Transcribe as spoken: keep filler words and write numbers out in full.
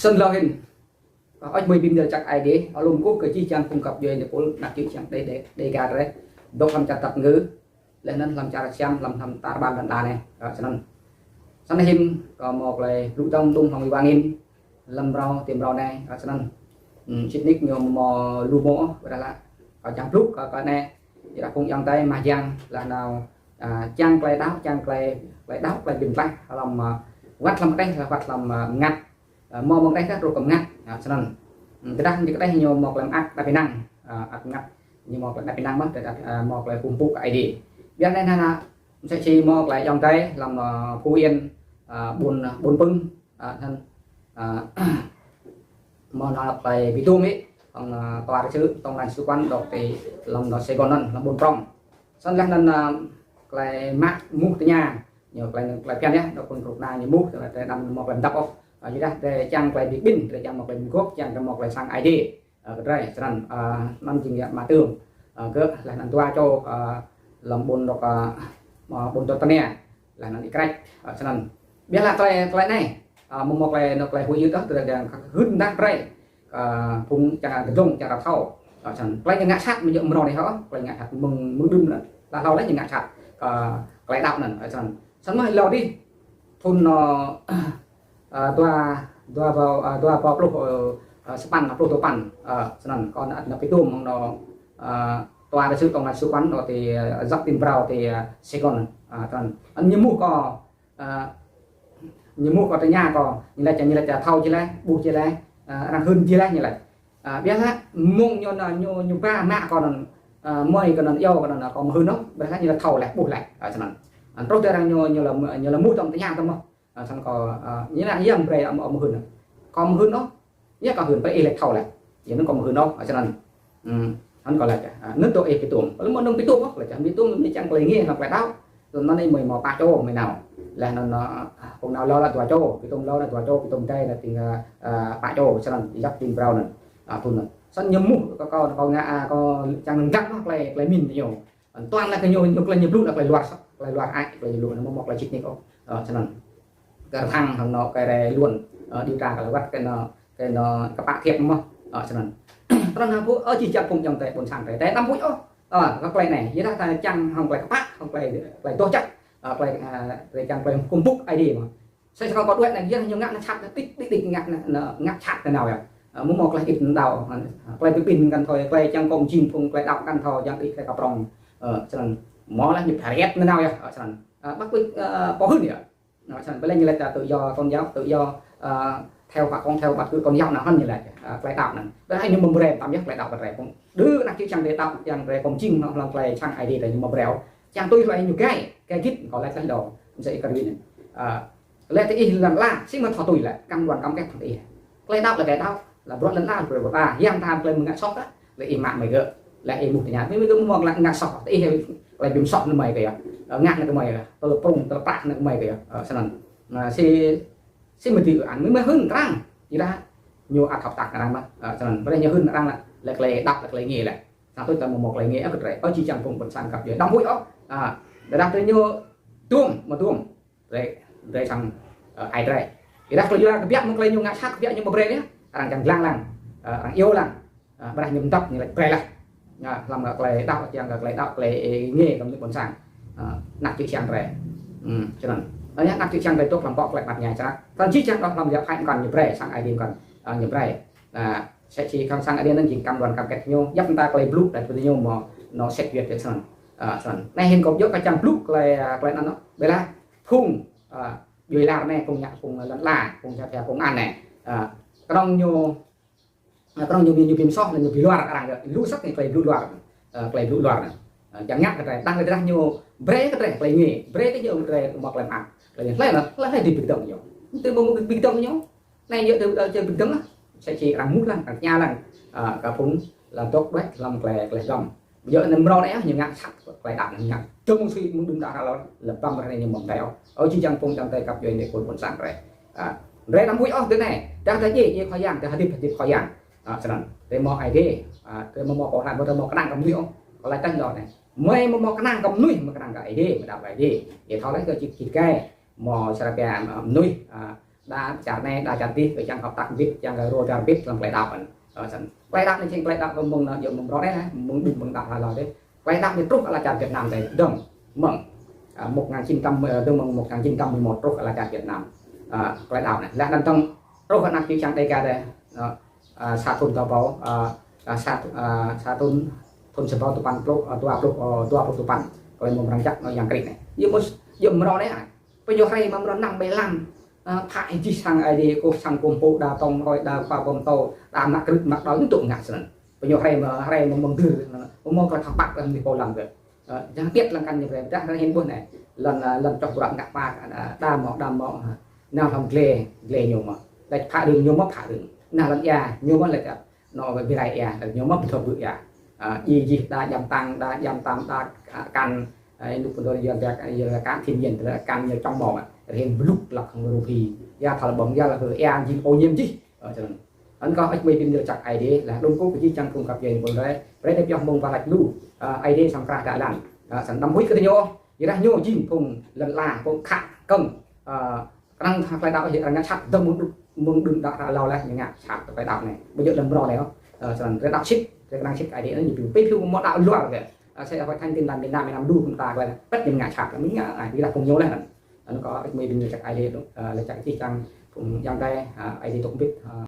Snăn lŏ hĭn, ơ, ăt mui bi mni lač jăk Aê Diê, alum kơ jih jang phung găp djuê êpul, anak čư̆ čhiăng Đê, Đê, Đêga drei, dôk hlăm čar Dap Kngư, leh anăn hlăm čar Siam, hlăm, hlăm tar ƀar lăn ala anei, ơ, snăn. Snăn hĭn, kâo mâo klei blŭ dơ̆ng dŭm hŏng êwa angĭn, hlăm mrâo, ti mrâo anei, ơ, snăn. Hmm, sĭt nik ñu mâo lu mơh, ƀiădah lač, kâo čiăng blŭ, kơ, kơ anei, ƀiădah phung ayŏng adei mah jiăng, leh nao, ơ, čiăng klei đăo, čiăng klei, klei đăo, klei bi mtlaih, hlăm, ơ, wăt hlăm kđeh, wăt hlăm, ơ, mngăt. Ơ, mâo mơ̆ng kđeh kơ truh kơ mngăt, ơ, snăn. Hmm, tơdah ñu kđeh ñu mâo klei mơak êđăp ênang, ơ, ăt mngăt, ñu mâo klei êđăp ênang mơh, tơdah, ơ, mâo klei huĭ mpŭ kơ Aê Diê. Ƀiădah anei nă, msĕ si mâo klei ayŏng adei hlăm, ơ, Phú Yên, ơ, ƀuôn, ƀuôn Pưng, ơ, snăn, ơ, mâo nao klei bi tuôm ih, hŏng, ơ, tòa đại sứ, tổng lãnh sự quán dôk ti hlăm dŏ Sài Gòn anăn, hlăm ƀuôn prŏng. Snăn leh anăn, ơ, klei mă êmuh tơña, ñu klei, klei bhiăn yơh, dôk phŭn krŭk na ñu êmuh, klei anăn mâo klei mdăp ôh. Ơ, ƀiădah drei čiăng klei bi kƀĭn, drei čiăng mâo klei mguôp, čiăng drei mâo klei sang Aê Diê. Ơ, kơ drei, snăn, ơ, anăn jing ya mă tưm. Ơ, gơ̆ leh anăn dua čô, ơ, hlăm ƀuôn dôk, ơ, ƀuôn Jordania, leh anăn Y Krĕč, ơ, snăn. Ƀiădah klei, klei anei, ơ, mâo mâo klei, nao klei huĭ yơh, tơdah drei hưn mdah brei, ơ, phung čiăng kdơ̆ng, čiăng thâo. Ơ, snăn. Klei ñu ngă sat, mơ̆ng mrâo anei hŏ, klei ngă sat mơ̆ng, mơ̆ng đưm anăn. Leh hlâo leh ñu ngă sat, ơ, klei đăo anăn, ơ, snăn. Snăn mơh hlâo dih, thŭn, ơ, ơ, dua, dua êbâo, ơ, dua êbâo pluh, ơ, ơ, sa păn, pluh dua păn, ơ, snăn, kâo nao, nao bi tuôm hŏng nao, ơ, tòa đại sứ tổng lãnh sự quán nao ti, ơ, djăp ti mrâo ti, ơ, Sài Gòn, ơ, snăn. Anăn ñu êmuh kâo, ơ, ñu êmuh kâo tơña kâo, ñu lač, ñu lač thâo jih leh, ƀuh jih leh, ơ, arăng hưn jih leh ñu lač. Ơ, ƀiădah mơ̆ng ñu nao, ñu, ñu ba mă kâo anăn, ơ, mơi kâo anăn, iêu kâo anăn, kâo amâo hưn ôh, ƀiădah ñu lač thâo leh, ƀuh leh, ơ, snăn. Anăn truh ti arăng ñu, ñu lač, ñu lač êmuh tăm tơña tăm mơh. Ơ, snăn kâo, ơ, ñu lač ya brei amâo, amâo hưn. Kâo amâo hưn ôh. Ya kâo hưn, brei ih lač thâo leh. Ya anăn kâo amâo hưn ôh, ơ, snăn. Hmm, anăn kâo lač, ơ, anăn dôk ih bi tuôm. Leh mâo anăn bi tuôm ôh, lač bi tuôm, ñu čiăng klei êngiê hlăm klei đăo. Leh anăn ih mơi mâo pă čô mơi nao. Leh anăn, ơ, phung nao lŏ lač dua čô, bi tuôm lŏ lač dua čô, bi tuôm dei lač tĭng, ơ, ơ, pă čô, snăn, djăp ti mrâo anăn. Ơ, thŭn anăn. Snăn ñu êmuh kơ kâo, kâo ngă, ơ, kâo čiăng ngă mơh klei, klei mĭn ñu. Toàn là kơ ñu, ñu klei ñu blŭ là klei luar, klei luar ai, klei ñu blŭ, amâo mâo klei sĭt nik ôh. Ơ, snăn. Kơ rơhang hŏng nao kơ rei luôn, ơ, điều tra kơ lei wăt kơ nao, kơ nao kpă thiăp mơh. Ơ, snăn. Trăn hŏng phung, ơ, jih jang phung ayŏng adei ƀuôn sang drei, drei đăm huĭ ôh. Ơ, kơ klei anei, ƀiădah ta čiăng hŏng klei kpă, hŏng klei, klei doh jăk, ơ, klei, ơ, drei čiăng klei kkuh mpŭ Aê Diê mơh. Snăn kâo đuĕ anei, ƀiădah ñu ngă anăn sat, đĭč, đĭč, đĭč ngă anăn, anăn ngă sat anăn nao ya. Ơ, amâo mâo klei hdĭp mdâo, ơ, klei bi kƀĭn kăn thâo, klei čiăng kơ jing phung, klei đăo kăn thâo, čiăng đĭ klei kơ prŏng. Ơ, snăn, mâo leh ñu phariat anăn nao ya, ơ, snăn. Ơ, ƀiădah, ơ, pô hưn ya. Ơ, snăn, ƀiădah ñu lač ta tự do tôn giáo, tự do, ơ, theo Phật, con theo bất cứ tôn giáo nào hơn ñu lač, ơ, klei đăo anăn. Ƀiădah ñu amâo brei tăm ya, klei đăo kơ drei phung. Đơ anak čư̆ čhiăng drei đăo, čiăng drei kkuh mpŭ hŏng klei sang Aê Diê drei ñu amâo brei ôh. Čiăng tui hlue ñu gai, gai gĭt, kâo lač leh dơ̆ng, msĕ si kơ rĭm anei. Ơ, Leh ti ih lăn ala, si mă thâo tui leh, cam đoan cam kết hŏng ih. Klei đăo leh klei đăo, leh bruă lăn ala, bruă bruă ta, yang ta klei mngač soh ta, leh ih mă mơi gơ̆, leh ih êmuh tơña, mơi gơ̆ mâo klei mngač soh, ti ih klei bi msoh anăn mơi kơ ya, ơ, ngă anăn kơ mơi ya, tơl prŭng, tơl prah anăn kơ mơi kơ ya, ơ, snăn. Nă, si, si mă dưi ư an, mơi mă hưn trang, ih dah, ñu ăt hŏk tak arăng mơh, ơ, snăn, brei ñu hưn arăng leh, leh klei đăo, leh klei êngiê leh. Snăn tui ta mâo mâo klei êngiê ôh kơ drei. Ơ, jih jang phung ƀuôn sang găp djuê. Đăm huĭ ôh. Ơ, ƀiădah drei ñu tuôm, mă tuôm. Drei, drei srăng, ơ, ai drei. Ƀiădah klei yua kbiă mơ̆ng klei ñu ngă sat kbiă ñu amâo brei anei. Arăng čiăng dlăng lăng. Ơ, arăng iêu lăng. Ơ, ƀiădah ñu mdăp ñu lač brei leh. Ơ, hlăm klei đăo, čiăng kơ klei đăo, klei êngiê kơ mnuih ƀuôn sang. Ơ, anak čư̆ čhiăng drei. Hmm, snăn. Anei anak čư̆ čhiăng drei dôk hlăm pŏk klei ƀăt ñai črak. Snăn jih jang dôk hlăm yap hăi mkăn ñu brei, sang Aê Diê mkăn, ơ, ñu brei. Ơ, Msĕ si khăng sang Aê Diê anăn jing cam đoan cam kết ñu, djăp mta klei blŭ đa pơ ñu mâo nao xét duyệt snăn. Ơ, snăn. Anei hĭn kâo djŏ kơ čiăng blŭ klei, ơ, klei anăn ôh. Ƀiădah phung, ơ, djuê lar anei, phung ngă, phung lăn ala, phung čar čar, phung anei. Ơ, knŏng ñu, ơ, knŏng ñu bi, ñu bi msoh, ñu bi luar arăng yơh. Lu săk ñu klei blŭ luar. Ơ, klei blŭ luar anăn. Ơ, čiăng ngă kơ drei, tăng kơ drei ñu brei kơ drei klei êngiê, brei kơ ñu drei mâo klei mơak. Klei êngiê hlei anăn, hlei hlei dưi bi kdơ̆ng ñu. Tơ mâo bi kdơ̆ng ñu. Anei yơh tơ, tơ, tơ bi kdơ̆ng lah. Msĕ si arăng êmuh lăng, arăng tơña lăng, ơ, kơ phung lŏ dôk đuĕ hlăm klei, klei hgăm. Yơh anăn mrâo anei yơh ñu ngă sat klei đăo anăn ngă. Tơ mâo sui mơ̆ng đưm đă hlâo leh, leh băm ară anei ñu mâo mteo. Ơ, jih jang phung ayŏng adei găp djuê êpul ƀuôn sang drei. Ơ, drei đăm huĭ ôh tơ anei. Dah drei djiê, djiê Khua Yang, drei hdĭp, hdĭp Khua Yang. Ơ, snăn. Drei mâo Aê Diê, ơ, drei mâo mâo pô hlăm, drei mâo knang kơ mnuih ôh. Kâo lač tah lŏ anei. Mơi mâo mâo knang kơ mnuih, mâo knang kơ Aê Diê, mâo đăo kơ Aê Diê. Ih thâo leh kơ čĭt čĭt gai. Mâo srăng pia, ơ, mnuih, ơ, Đa čar anei, đa čar dih, kơ čiăng hợp tác mbĭt, čiăng kơ rô dar mbĭt hlăm klei đăo anăn. Ơ, snăn. Klei đăo anei jing klei đăo kơ mơ̆ng anăn, yơh mơ̆ng mrâo anei, mơ̆ng đưm mơ̆ng đăo hlâo dih. Klei đăo anei truh ala čar Việt Nam dih, dơ̆ng mơ̆ng, à, một ngàn chín trăm, dơ̆ng mơ̆ng một ngàn chín trăm mười một truh ala čar Việt Nam. À, klei đăo anei. Leh anăn dơ̆ng truh anak čư̆ čhiăng Đêga dih, à, à, sa thŭn dua êbâo, à, à, sa, à, sa thŭn, thŭn sa êbâo dua păn pluh, à, dua pluh, à, dua pluh dua păn. Klei mrâo mrang jăk anăn Yang Krist anei. Yơh mơ̆ng, yơh mrâo anei, à. Pơ ñu hriê mă mrâo năm bảy lăm, à, phă jih sang Aê Diê, kơ sang kkuh mpŭ, đa tŏng roi, đa khua pô mtô, đa mă krư̆, mă đao, ñu tŭ ngă snăn. Pơ ñu hriê mă, hriê mă mơ̆ng dưr, mă mơ̆ng klei thâo păk, mơ̆ng pô lăm kơ. Ơ, jang tiết lăn kăn ñu brei, dah hriê hĭn ƀuh anei. Lăn, à, lăn čoh bruă ngă pă, à, đa mâo, đa mâo, à. Nao hlăm gle, gle ñu mă. Lač phă rưng ñu mă phă rưng. Nao lăn êa, ñu mă lač, à, nao bi rai êa, ñu mă bi thâo bư̆ êa. À, jih jih đa djam tăng, đa djam tam, đa, à, kăn, à, ênuk pơdor yua dak, yua dak kăn thiên nhiên, đa kăn ñu čŏng mâo, à. Hriê blŭk lăk hŏng rô phi. Ya thâo ƀơ̆ng, ya lăk hơ êa, jing ô nhiễm jih. Ơ, snăn. Anăn kâo ăt mơi bi mni lač jăk Aê Diê, leh anăn kâo kơ jih jang phung găp djuê ñu ƀuôn rei, brei anei pioh mơ̆ng wah lač lu, à, Aê Diê srăng krah kơ lăn. À, snăn đăm huĭ kơ diñu, ƀiădah ñu jing phung lăn ala, phung khă kơ̆ng, à, knŏng klei đăo hĕ arăng ngă jhat, dơ̆ng mơ̆ng đưm, mơ̆ng đưm đăo hlâo leh ñu ngă jhat klei đăo anei. Ƀu djŏ lăm mrâo anei ôh. Ơ, snăn, drei đăo sĭt, drei knŏng sĭt Aê Diê anăn ñu bi pĭ phi mâo đăo luar kơ. À, xã hội thánh tin lành Việt Nam, Việt Nam đu kơ mta klei anei. Pĭt ñu ngă jhat, ñu ngă, à, ƀiădah phung ñu leh anăn. Anăn kâo ăt mơi bi mni lač jăk Aê Diê, ơ, lač jăk jih jang phung ayŏng adei, à, Aê Diê dôk mbĭt, à,